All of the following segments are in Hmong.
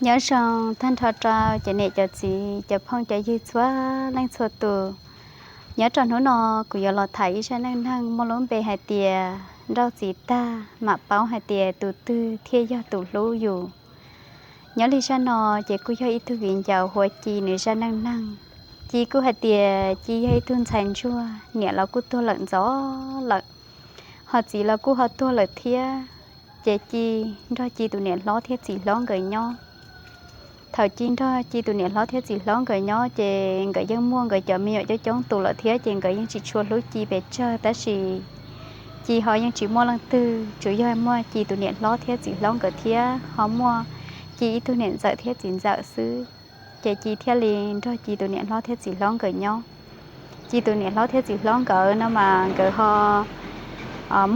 Nyob zoo tag nrho rau cov niam cov txiv cov phooj cov ywg txhua leej txhua tus. Nyob rau hnub no kuv yuav los tham ib zaj neej neeg muaj lub npe hais tias nrauj txiv tag mam paub hais tias tus twg thiaj yog tus hlub yus. Nyob li zaj no ces kuj yog ib tug viv ncaus hu ua Ci nws zaj neej neeg. Ci kuj hais tias Ci yog ib tug ntxhais ntsuag, niam los kuj tuag lawm ntxov lawm, ho txiv los kuj ho tuag lawm thiab. Ces Ci nrog Ci tus niam hlob thiab txiv hlob nkawd nyob. Thaum Ci nrog Ci tus niam hlob thiab txiv hlob nkawd nyob ces nkawd yeej muaj nkawd cov me nyuam coob coob tus lawm thiab ces nkawd yeej tsis tshua hlub Ci pes tsawg, tab sis Ci ho yeej tsis muaj leej twg, tsuas yog muaj Ci tus niam hlob thiab txiv hlob nkawd thiab ho muaj Ci ib tug niam ntxawm thiab txiv ntxawm xwb. Ces Ci thiaj li nrog Ci tus niam hlob thiab txiv hlob nkawd nyob. Ci tus niam hlob thiab txiv hlob nkawd no mas nkawd ho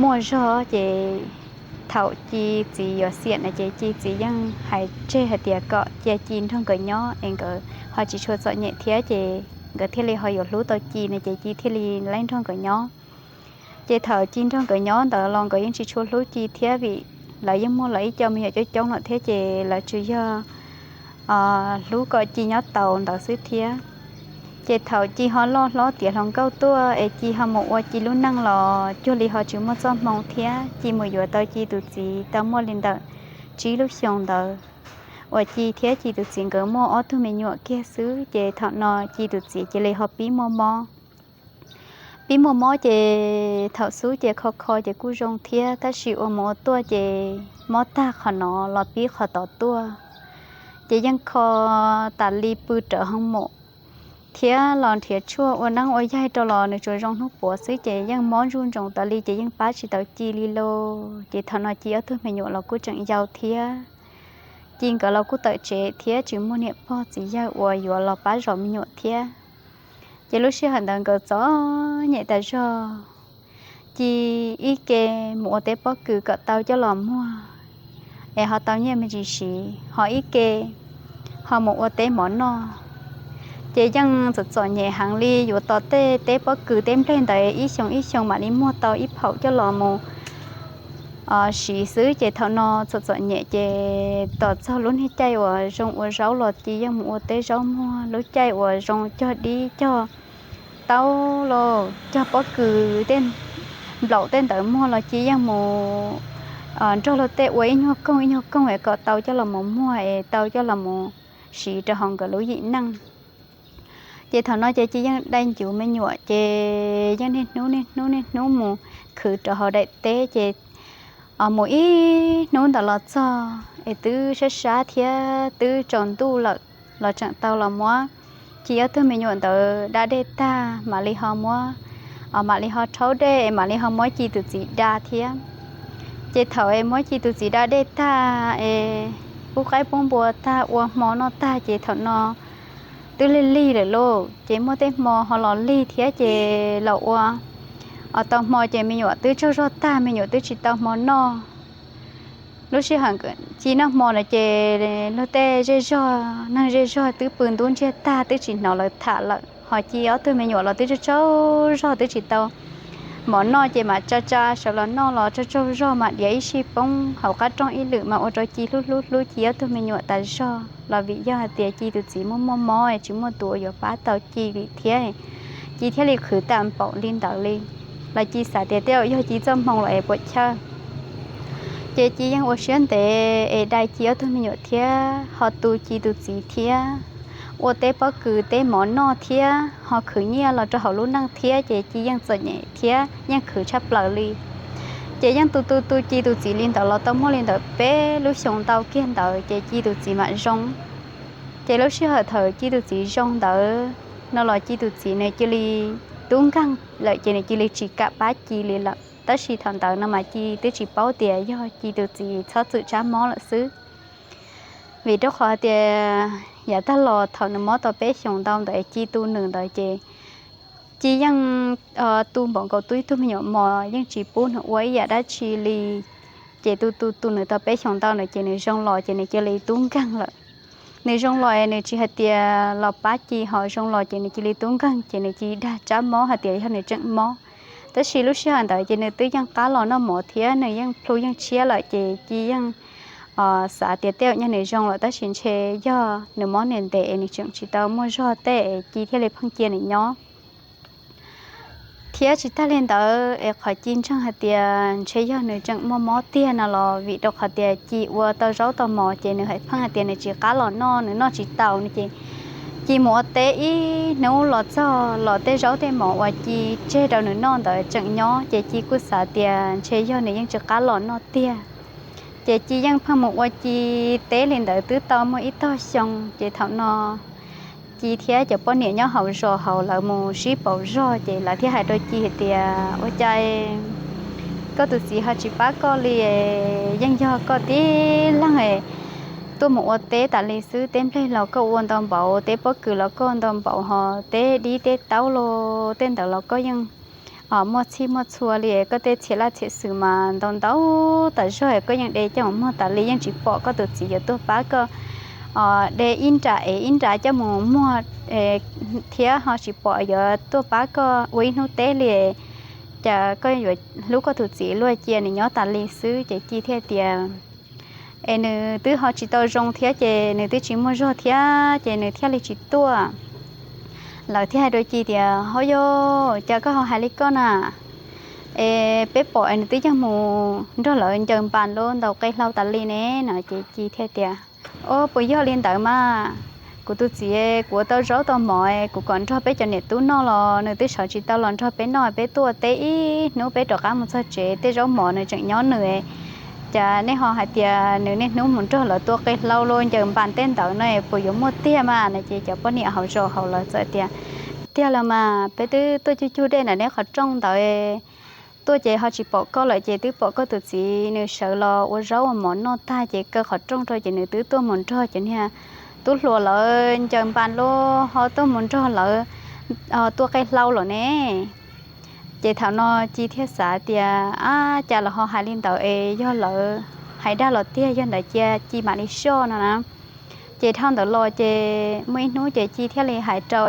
muaj zog, ces thaum Ci txiv yuav xiam no ces Ci txiv yeej hais tseg hais tias kom cia Ci nrog nkawd nyob es nkawd ho tsis tshua txom nyem thiab, ces nkawd thiaj li ho yuav hlub tau Ci no ces Ci thiaj li lab nrog nkawd nyob. Ces thaum Ci nrog nkawd nyob ntawd los nkawd yeej tsis tshua hlub Ci thiab, vim lawv yeej muaj lawv ib co me nyuam coob coob lawm thiab, ces lawv tsuas yog hlub kom Ci nyob tau ntawd xwb thiab. Ces thaum Ci ho loj hlob tiav hluas nkauj tuaj es Ci ho mus ua Ci lub neej los cuag li ho tsis muaj txoj hmoo thiab. Ci mus yuav tau Ci tus txiv tau muaj li ntawm tsib lub xyoo ntawd, uas Ci thiab Ci tus txiv nkawd muaj ob tug me nyuam kiag xwb. Ces thaum no Ci tus txiv cia li ho pib muaj mob. Pib muaj mob ces thaum xub ces kho kho ces kuj zoo thiab, tab sis ua mus ua tuaj ces mob tag qhov no los pib qhov tod tuaj. Ces yeej kho tas li pw rawv hoo mom thiab los nrhiav tshuaj ua neeb ua yaig rau los nws tsuas zoo hnub puav xwb, ces yeej mob ntsuj ntsoov tas li ces yeej pab tsis tau Ci li lauj. Ces thaum no Ci ob tug me nyuam los kuj tseem yau thiab, Ci nkawd los kuj tawm tsev thiab tsis muaj niam pog txiv yawg uas yuav los pab zov me nyuam thiab. Ces lub sij hawm ntawd nkawd txom nyem tas zog. Ci ib ke mus ua teb pob kws kom tau coj los muag es ho tau nyiaj me ntsis siv, ho ib ke ho mus ua teb mov noj. Ces yeej txom txom nyem heev li, yuav tos tej teb pob kws teb nplej ntawd ib xyoo ib xyoo mam li muag tau ib phaum coj los mus siv xwb. Ces thaum no txom txom nyem ces tos txog lub niag caij uas zoo ua zaub los Ci yeej mus ua teb zaub muag, lub caij uas zoo cog dib cog taub los cog pob kws tej nplaum tej ntawd muag los Ci yeej mus nrog luag tej ua ib nyuag koog ib nyuag koog es kom tau coj los mus muag es tau coj los mus siv rau hauv nkawd lub yim neej. Ces thaum no ces Ci yeej dai ncuv me nyuam ces yeej niaj hnub niaj hnub niaj hnub mus khwv rau hauv daim teb. Ces mus ib hnub ntawd los txog es twb sab sab thiab twb tsaus ntuj lawm los tseem tau los muab Ci ob tug me nyuam ntawd da dej tag mam li ho muab, mam li ho rhaub dej es mam li ho muab Ci tus txiv da thiab. Ces thaum es muab Ci tus txiv da dej tag es pub qaib pub npua tag ua hmo noj tag ces thaum no twb lig lig lawm lauj, ces muaj tej hmo ho los lig thiab ces los ua tau hmo ces me nyuam twb tsaug zog tag, me nyuam twb tsis tau hmo noj. Lub sij hawm Ci noj hmo na ces luag tej zej zog neeg zej zog twb pw ntub ntsiag tag twb tsis hnov lawv tham lawm, ho Ci ob tug me nyuam los twb tsaug tsaug zog twb tsis tau mov noj ces mam tsa tsa sawv los noj los tsaug tsaug zog mam diav ib sij poob hauv qab rooj ib lwm mas ua rau Ci hlub hlub hlub Ci ob tug me nyuam tas zog los vim yog hais tias Ci tus txiv muaj muaj mob tsis muaj tus uas yuav pab tau Ci li thiab. Ci thiaj li khwv tag npaum li ntawd li, los Ci xav tias tej zaum yog Ci txoj hmoo los es puam chawj. Ces Ci yeej ua siab ntev es dai Ci ob tug me nyuam thiab ho tu Ci tus txiv thiab, ua teb pob kws teb mov noj thiab ho khwv nyiaj los rau hauv lub neej thiab ces Ci yeej txom nyem thiab yeej khwv tshaj plaws li. Ces yeej tu tu tu Ci tus txiv li ntawd los tau muaj li ntawd peb lub xyoo ntau kiag ntawd ces Ci tus txiv mam zoo. Ces lub sij hawm thaum Ci tus txiv zoo ntawd no los Ci tus txiv nws cia li tub nkeeg lawm ces nws cia li tsis kam pab Ci li lawm. Tab sis thaum ntawd no mas Ci twb tsis paub tias yog Ci tus txiv txhob txwm tsab mob lawm xwb, vim rau qhov tias yav tag los thaum nws mob tau peb xyoos ntau ntawd Ci tu nws ntawd ces Ci yeej tu npaum nkaus tu ib tug me nyuam mos yeej tsis pub nws ua ib yam dab tsi li. Ces tu tu tu nws tau peb xyoos ntau ntawd ces nws zoo los ces nws cia li tub nkeeg lawm. Nws zoo los es nws tsis hais tias los pab Ci, ho zoo los ces nws cia li tub nkeeg ces nws cia li dag tsab mob hais tias yog nws tseem mob. Tab sis lub sij hawm ntawd ces nws twb yeej qab los noj mov thiab nws yeej plhu yeej tshiab lawm ces Ci yeej xav tias tej zaum nyaj nws zoo lawm tab sis ntshe yog nws mob ntev ntev es nws tseem tsis tau muaj zog tej es Ci thiaj li pheej cia nws nyob. Thiab tsis tag li ntawd es qhov Ci ntseeg hais tias ntshe yog nws tseem muaj mob tiag no los vim rau qhov tias Ci ua tau zaub tau mov ces nws hais pheej hais tias nws tsis qab los noj, nws noj tsis taus no ces Ci mus ua teb ib hnub los txog los tej zaub tej mov uas Ci tseg rau nws noj ntawd tseem nyob ces Ci kuj xav tias ntshe yog nws yeej tsis qab los noj tiag. Ces Ci yeej pheej mus ua Ci teb li ntawd twb tau muaj ib tog xyoo ces thaum no Ci thiab cov poj niam nyob hauv zos hauv lawv mus sib pauv zog ces lawv thiaj hais rau Ci hais tias ua cas koj tus txiv ho tsis pab koj li, yeej yog koj tib leeg tuaj mus ua teb tas li xwb, teb nplej los koj ua ntau npaum, teb pob kws los koj ua ntau npaum ho teb dib teb taub los tej ntawd los koj yeej muaj txhij muaj txhua li, koj tej txhiab laj txhiab xwm mas ntau ntau tas zog koj yeej de coj mus muag tas li yeej tsis pom koj tus txiv yuav tuaj pab koj de ib nra es ib nra coj mus muag thiab ho tsis pom yuav tuaj pab koj ua ib hnub teb li, cas koj yuav hlub koj tus txiv luaj cia nws nyob tas li xwb ces Ci thiaj tias es nws twb ho tsis tau zoo thiab ces nws twb tsis muaj zog thiab ces nws thiaj li tsis tuaj. Lawv thiaj hais rau Ci tias ho yog cas koj ho hais li koj na, es peb pom es nws twb yog mus nrog lawv ncaws npas los ntaus qe hlau tas li ne no ces Ci thiaj tias o puas yog li ntawd mas, kuv tus txiv kuv ua tau zaub tau mov kuv kom nrog peb cov niam tub noj los nws twb sawv tsis tau los nrog peb noj, peb tuaj teb ib hnub peb rov qab mus txog tsev tej zaub mov nws tseem nyob nws, cas nej ho hais tias nws niaj hnub mus nrog lawv tua qe hlau los ncaws npas tej ntawd no puas yuav muaj tiag mas no ces cov poj niam hauv zos hauv lawv txawm tias tiag los mas peb twb tuaj cug cug dej ntawm neb qhov rooj ntawd tuaj ces ho tsis pom koj lawm ces twb pom koj tus txiv nws sawv los ua zaub ua mov noj tag ces kaw qhov rooj rau ces nws twb tuaj mus nrog cov niag tub hluas lawv ncaws npas los ho tuaj mus nrog lawv tua qe hlau los ne. Ces thaum no Ci thiaj xav tias ab cas los ho hais li ntawd es yog lawv hais dag los tiag, yog ntawd cia Ci mam li soj no na. Ces dhau ntawd los ces muaj ib hnub ces Ci thiaj li hais rau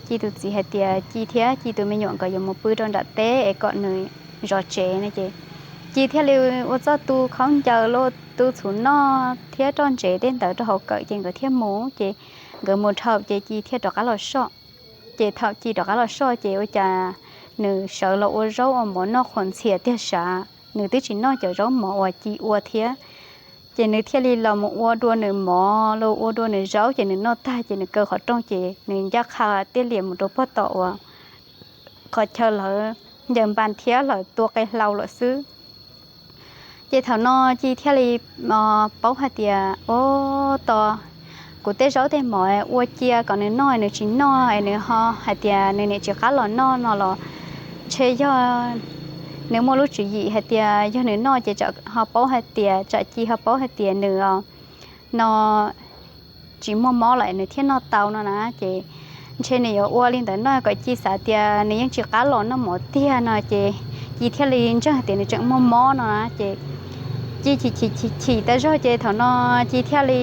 Ci tus txiv hais tias Ci thiab Ci tus me nyuam nkawd yuav mus pw rau nram teb es kom nws zov tsev no ces Ci thiaj li ua txoj tu khaub ncaws los tu txhuv noj thiab roj ntsev tej ntawd rau hauv kawm ces nkawd thiaj mus ces nkawd mus dhau ces Ci thiaj rov qab los soj. Ces thaum Ci rov qab los soj ces ua cas nws sawv los ua zaub ua mov noj qhuas ntxhias tiag sav, nws twb tsis noj cov zaub mov uas Ci ua thiab. Ces nws thiaj li los mus ua dua nws mov los ua dua nws zaub ces nws noj tag ces nws kaw qhov rooj ces nws ncaj qha tiaj lias mus rau pog tom uas qhov chaw lawv ncaws npas thiab lawv tua qe hlau lawm xwb. Ces thaum no Ci thiaj li paub hais tias o, tos kuv tej zaub tej mov ua cia kom nws noj nws tsis noj es nws ho hais tias nws niam tsis qab los noj no los ntshe yog nws muaj lub tswv yim hais tias yog nws noj ces ho paub hais tias tsam Ci ho paub hais tias nws no tsis muaj mob lawm nws thiaj noj tau no na. Ces ntshe nws yuav ua li ntawd no kom Ci xav tias nws yeej tsis qab los noj mov tiag no ces Ci thiaj li ntseeg tias nws tseem muaj mob no na. Ces Ci chim chim chim chim tas zog ces thaum no Ci thiaj li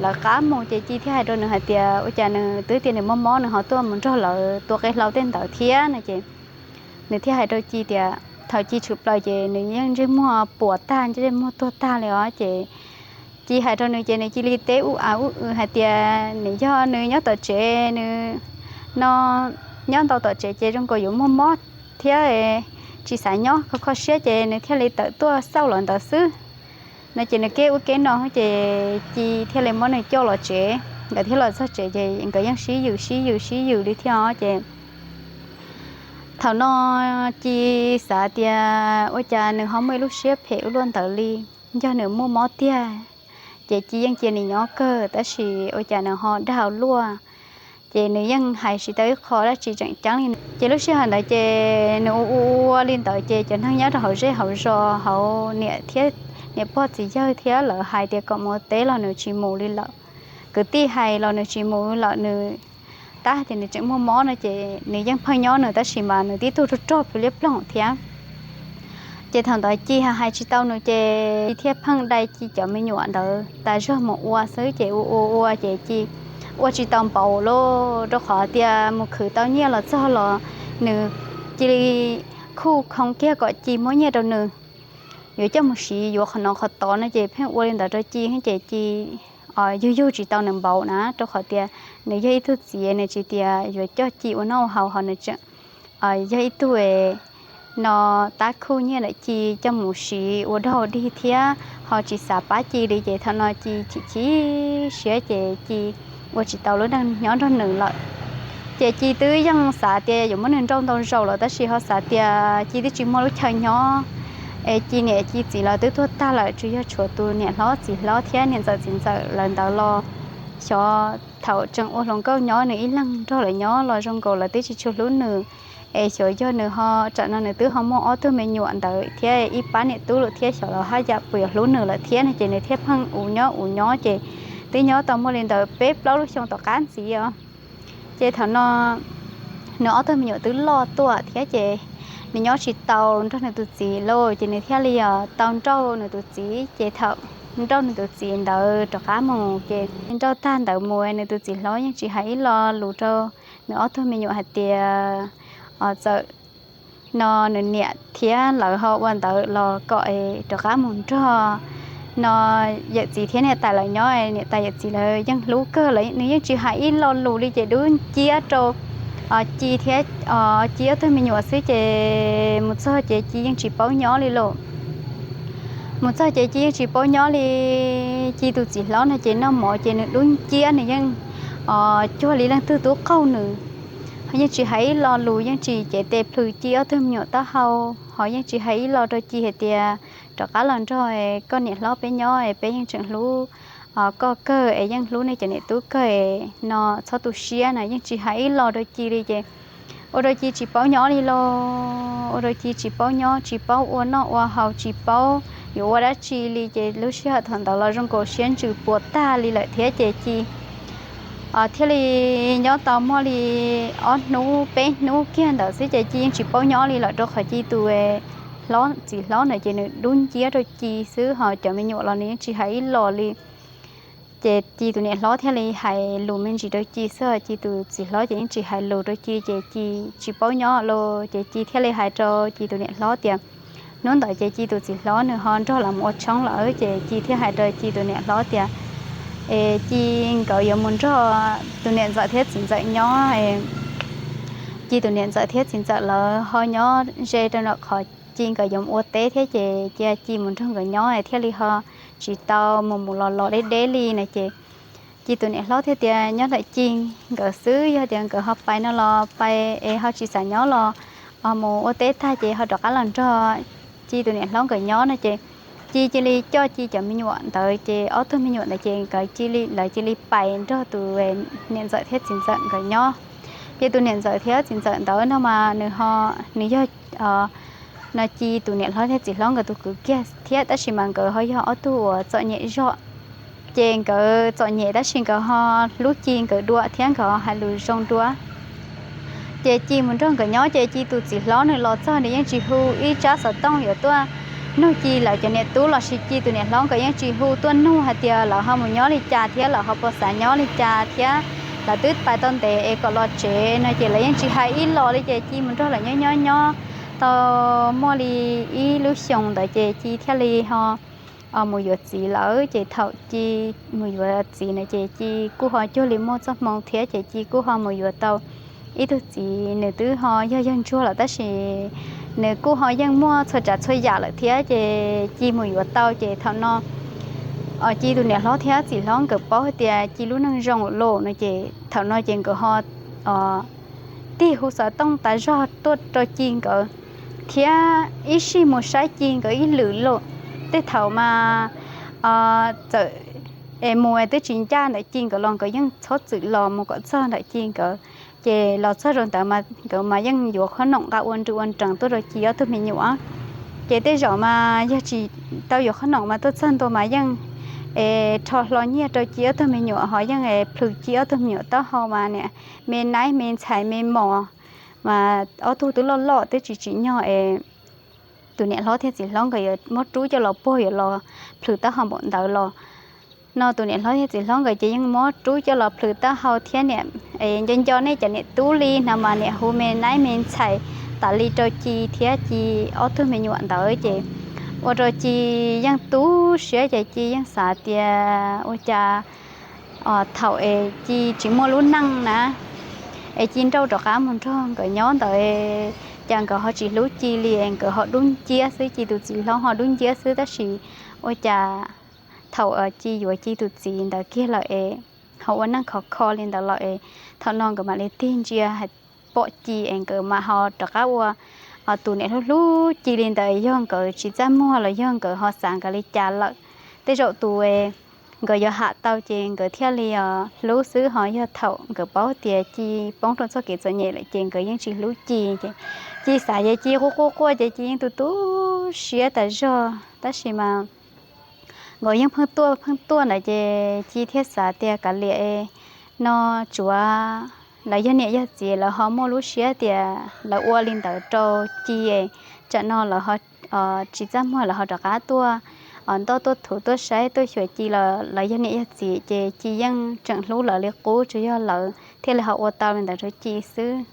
lawv qab mus ces Ci thiaj hais rau nws hais tias ua cas nws twb tias nws muaj mob nws ho tuaj mus nrog lawv tua qe hlau tej ntawd thiab no ces nws thiaj hais rau Ci tias thaum Ci tshwm plaws ces nws yeej ntsej muag puas tag ntsej muag tuag tag li os ces Ci hais rau nws ces nws cia li teb ub av ub w hais tias nws yog nws nyob tom tsev nws no nyob ntau tom tsev ces zoo nkaus yuav muaj mob thiab tsis xav nyob kho kho siab ces nws thiaj li tawm tuaj xauj lawv ntawd xwb no ces nws keb ub keb no ces Ci thiaj li muab nws coj los tsev. Nkawd thiaj los txog tsev ces nkawd yeej sib yws sib yws sib yws li thiab os ces thaum no Ci xav tias ua cas nws ho muaj ib lub siab phem ua luaj ntawd li, yog nws muaj mob tiag ces Ci yeej cia nws nyob kawg tab sis ua cas nws ho dag ua luaj ces nws yeej hais tsis tau ib qho dab tsi tseem ceeb li. Ces lub sij hawm ntawd ces nws ua ua li ntawd ces cov neeg nyob rau hauv zej hauv zos hauv niam thiab niam pog txiv yawg thiab lawv hais tias kom mus teb los nws tsis mus li lawm, kwv tij hais los nws tsis mus lawm, nws tab tias nws tseem muaj mob no ces nws yeej pheej nyob nws tab sis mas nws tib tug rog rog plhws liab ploog thiab. Ces thaum ntawd Ci hais tsis tau nws ces Ci thiaj pheej dai Ci cov me nyuam ntawd tas zog mus ua xwb ces ua ua ua ces Ci ua tsis tau npaum lawm rau qhov tias mus khwv tau nyiaj los txog los nws cia li khuj khoo kiag kom Ci muab nyiaj rau nws. yuav coj mus siv yuav qhov no qhov tod no ces pheej ua li ntawd rau Ci ces Ci yug yug tsis tau nws npaum na, rau qhov tias nws yog ib tug txiv nws tsis tias yuav coj Ci ua noj ua haus ho nws tseem yog ib tug no tab khuj nyiaj ntawm Ci coj mus siv ua dog dig thiab ho tsis xav pab Ci li ces thaum no Ci chim chim siab ces Ci ua tsis tau lub neej nyob nrog nws lawm. Ces Ci twb yeej xav tias yuav muab nws nrauj ntau zaus lawm tab sis ho xav tias Ci twb tsis muaj lub chaw nyob es Ci niam Ci txiv lawv twb tuag tag lawm, tsuas yog tshuav tus niam hlob txiv hlob thiab niam ntxawm txiv ntxawm lawv ntawd los xyov thaum tseem ua hluas nkauj nyob nws ib leeg nrog lawv nyob los zoo nkaus lawv twb tsis tshua hlub nws. Es xyov yog nws ho tsam no nws twb ho muaj ob tug me nyuam ntawd thiab ib pab niam tub lawm thiab xyov los haj yam puas yuav hlub nws lawm thiab no ces nws thiaj pheej ua nyob ua nyob ces twb nyob tau muaj li ntawd peb plaub lub xyoo tom qab ntxiv os. Ces thaum no nws ob tug me nyuam twb loj tuaj thiab ces nws nyob tsis tau nrog nws tus txiv lawm ces nws thiaj li tau nrauj nws tus txiv. Ces thaum nrauj nws tus txiv ntawd rov qab mus ces nrauj tag ntawd mus nws tus txiv hlob yeej tsis hais ib lo lus rau nws ob tug me nyuam hais tias txawm no nws niam thiab lawv ho ua ntawd los kom rov qab mus nrog no yawm txiv thiab niam tais lawv nyob, niam tais yawm txiv lawv yeej hlub kawg lawm, nws yeej tsis hais ib lo lus li ces dub nciab rau Ci thiab Ci ob tug me nyuam xwb ces mus txog ces Ci yeej tsis paub nyob li lawm. Mus txog ces Ci yeej tsis paub nyob li. Ci tus txiv hlob no ces noj mov ces nws dub nciab nws yeej cuag li leej twg tuaj qaug nws, yeej tsis hais ib lo lus, yeej tsis cev tes plhws Ci ob tug me nyuam taub hau, ho yeej tsis hais ib lo rau Ci hais tias rov qab los nrog koj niam hlob peb nyob es peb yeej tseem hlub koj kawg es yeej hlub nej cov niam tub kawg no txhob tu siab no, yeej tsis hais ib lo rau Ci li ces ua rau Ci tsis paub nyob li los, ua rau Ci tsis paub nyob, tsis paub ua noj ua haus, tsis paub yuav ua dab tsi li ces lub sij hawm thaum ntawd los zoo nkaus siab ntsws puas tag li lawm thiab ces Ci thiaj li nyob tau muaj li ob hnub peb hnub kiag ntawd xwb ces Ci yeej tsis paub nyob li lawm rau qhov Ci tus hlob txiv hlob ntawd ces nws dub nciab rau Ci xwb ho cov me nyuam los nws yeej tsis hais ib lo li. Ces Ci tus niam hlob thiaj li hais lus me ntsis rau Ci xwb, Ci tus txiv hlob ces yeej tsis hais lus rau Ci ces Ci tsis paub nyob los ces Ci thiaj li hais rau Ci tus niam hlob tias hnub ntawd ces Ci tus txiv hlob nws ho nrog lawv mus ua tshoob lawm ces Ci thiaj hais rau Ci tus niam hlob tias es Ci nkawd yuav mus nrog tus niam ntxawm thiab txiv ntxawm nyob. Ci tus niam ntxawm thiab txiv ntxawm lawv ho nyob ze rau nram qhov Ci nkawd yuav mus ua teb thiab ces cia Ci mus nrog nkawd nyob thiaj li ho tsis tau mus mus los los deb deb li no ces Ci tus niam hlob thiaj tias nyob ntawm Ci nkawd xwb, yog tias nkawd ho pais no los pais es ho tsis xav nyob los mus ua teb tag ces ho rov qab los nrog Ci tus niam hlob nkawd nyob no ces Ci cia li coj Ci cov me nyuam ntawd ces ob tug me nyuam ntawd ces nkawd cia li lawv cia li pais nrog tus niam ntxawm thiab txiv ntxawm nkawd nyob. Ces tus niam ntxawm thiab txiv ntxawm ntawd no mas nws ho nws yog no Ci tus niam hlob thiab txiv hlob nkawd tus kwv kiag thiab tab sis mas nkawd ho yog ob tug uas txom nyem zog. Ces nkawd txom nyem tab sis nkawd ho hlub Ci nkawd dua thiab nkawd hais lus zoo dua. Ces Ci mus nrog nkawd nyob ces Ci tus txiv hlob nws los txog nws yeej tsis hu ib tsab xov tooj yuav tuaj nug Ci lawv cov niam tub los sis Ci tus niam hlob nkawd yeej tsis hu tuaj nug hais tias lawv ho mus nyob li cas thiab lawv ho puas xav nyob li cas thiab lawv twb pais tau ntev es kom los tsev no ces lawv yeej tsis hais ib los li ces Ci mus nrog lawv nyob nyob nyob tau muaj li ib lub xyoos ntawd ces Ci thiaj li ho mus yuav txiv lawm. Ces thaum Ci mus yuav txiv na ces Ci kuj ho cuag li muaj txoj hmoo thiab ces Ci kuj ho mus yuav tau ib tug txiv, nws twb ho yog yawg ntsuag lawm tab sis nws kuj ho yeej muaj txhua tsav txhua yam lawm thiab ces Ci mus yuav tau ces thaum no Ci tus niam hlob thiab txiv hlob nkawd paub hais tias Ci lub neej zoo lawm no ces thaum no ces nkawd ho tig hu xov tooj tas zog tuaj rau Ci nkawd thiab ib sij mus saib Ci nkawd ib lwm lawm. Tej thaum mas txawm es mus twb tsis ncaj ntawm Ci nkawd los nkawd yeej txhob txwm los mus kom txog ntawm Ci nkawd. Ces los txog rau ntawd mas nkawd mas yeej yuav khob noom nqa ua nrws ua nrees tuaj rau Ci ob tug me nyuam. Ces tej zaum mas yog tsis tau yuav khob noom mas tuaj txog ntua mas yeej es rho hlo nyiaj rau Ci ob tug me nyuam ho yeej es plhws Ci ob tug me nyuam taub hau mas niam me naib me ntxhais me mos mas ob tug twb loj loj twb tsis tsim nyog es tus niam hlob thiab txiv hlob nkawd yuav muab rub coj los puag yuav los plhws taub hau npaum ntawd los no tus niam hlob thiab txiv hlob nkawd ces yeej muab rub coj los plhws taub hau thiab niam nco nco nej cov niam tub li no mas niam hu me naib me ntxhais tas li rau Ci thiab Ci ob tug me nyuam ntawd ces ua rau Ci yeej tu siab ces Ci yeej xav tias ua cas thaum es Ci tsis muaj lub neej na, es Ci nrauj rov qab mus nrog nkawd nyob ntawd, cas nkawd ho tsis hlub Ci li, nkawd ho dub nciab xwb, Ci tus txiv hlob ho dub nciab xwb, tab sis ua cas thaum Ci yuav Ci tus txiv ntawd kiag lawm es ho ua neej khov kho li ntawd lawm es thaum no nkawd mam li tig ntsia pom Ci es nkawd mam ho rov qab ua tus niam hlub hlub Ci li ntawd, yog nkawd tsis txaj muag los yog nkawd ho xav nkawd li cas lawm. Tej zaum tus nkawd yuav ham tau ces nkawd thiaj li hlub xwb, ho yog thaum nkawd paub tias Ci poob rau txoj kev txom nyem lawm ces nkawd yeej tsis hlub Ci. Ces Ci xav ces Ci quaj quaj quaj ces Ci yeej tu tu siab tas zog, tab sis mas nkawd yeej pheej tuaj pheej tuaj ntawd ces Ci thiaj xav tias kav liam no tsuav lawv yog niam yog txiv lawv ho muaj lub siab tias lawv ua li ntawd rau Ci, tsam no lawv tsis txaj muag lawv ho rov qab tuaj ntoj tuaj thuv tuaj saib tuaj xyuas Ci los lawv yog niam yog txiv ces Ci yeej tseem hlub lawv li qub, tsuas yog lawv thiaj li ho ua tau li ntawd rau Ci xwb.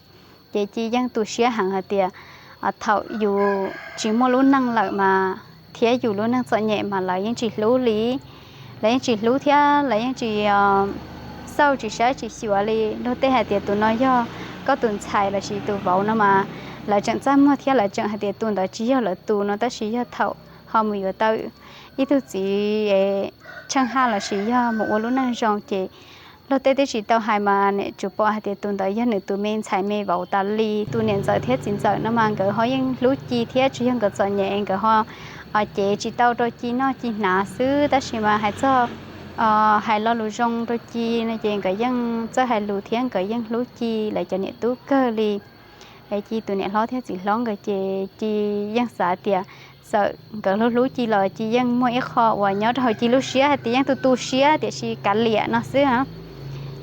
Ces Ci yeej tu siab heev hais tias thaum yus tsis muaj lub neej lawm mas thiab yus lub neej txom nyem mas lawv yeej tsis hlub li, lawv yeej tsis hlub thiab lawv yeej tsis xauj tsis saib tsis xyuas li. Luag tej hais tias tus no yog koj tus ntxhais lossis tus vauv no mas lawv tseem txaj muag thiab lawv tseem hais tias tus ntawd tsis yog lawv tus no, tab sis yog thaum ho mus yuav tau ib tug txiv tsheej haj lossis yog mus ua lub neej zoo ces luag tej twb tsis tau hais mas nim tsuas pom hais tias tus ntawd yog nws tus me ntxhais me vauv tas li. Tus niam ntxawm thiab txiv ntxawm no mas nkawd ho yeej hlub Ci thiab tsuas yog nkawd txom nyem nkawd ho cev tsis tau rau Ci noj Ci hnav xwb, tab sis mas hais txog hais lo lus zoo rau Ci no ces nkawd yeej txawj hais lus thiab nkawd yeej hlub Ci lawv cov niam tub kawg li. Es Ci tus niam hlob thiab txiv hlob nkawd ces Ci yeej xav tias txawm nkawd hlub hlub Ci los Ci yeej muaj ib qho uas nyob rau hauv Ci lub siab hais tias yeej tu tu siab tiam sis kav liam no xwb.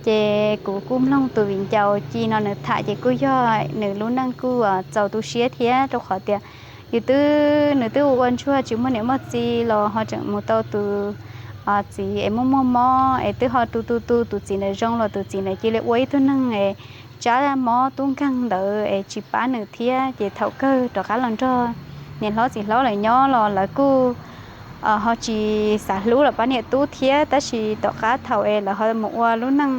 Ces kuv kuj mloog tus viv ncaus Ci no nws tham ces kuj yog nws lub neej kuj txaus tu siab thiab, rau qhov tias yus twb, nws twb ua ntsuag tsis muaj niam muaj txiv los ho tseem mus tau tus txiv es muaj muaj mob es twb ho tu tu tu tus txiv ntawd zoo los tus txiv ntawd cia li ua ib tug neeg es tsab mob tub nkeeg ntawd es tsis pab nws thiab. Ces thaum kawg rov qab los nrog niam hlob txiv hlob lawv nyob los lawv kuj ho tsis xav hlub lawv pab niam tub thiab, tab sis tom qab thaum es lawv ho mus ua lub neej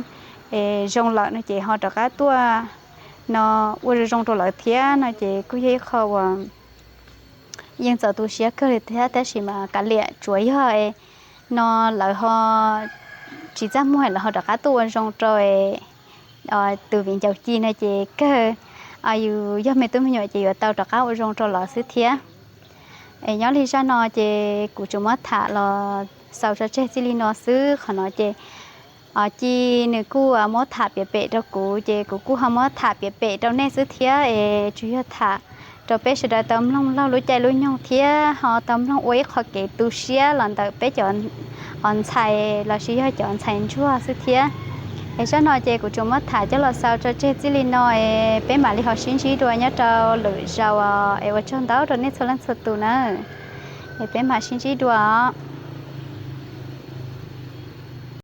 es zoo lawm no ces ho rov qab tuaj no ua zoo zoo rau lawv thiab no ces kuj yog ib qho uas yeej txaus tu siab kawg li thiab. Tab sis mas kav liam tsuav yog no lawv ho tsis txaj muag lawv ho rov qab tuaj ua zoo rau tus viv ncaus Ci no ces kawg yus yog me tub me nyuam ces yuav tau rov qab ua zoo rau lawv xwb thiab. Es nyob li zaj no ces kuv tsuas muab tham los xaus tso tseg txij li no xwb. Qhov no ces Ci nws kuj muab tham piav pem rau kuv ces kuv kuj ho muab tham piav pem rau nej xwb thiab es tsuas yog tham rau peb sawv daws tau mloog laug lub caij lub nyoog thiab ho tau mloog ua ib qho kev tu siab los ntawm peb cov ntxhais lossis yog cov ntxhais ntsuag xwb thiab. Es zaj no ces kuv tsuas muab tham coj los xaus tso tseg txij li no es peb mam li ho sib ntsib dua nyob rau lwm zaus es ua tsaug ntau rau nej txhua leej txhua tus nawb. Es peb mam sib ntsib dua os.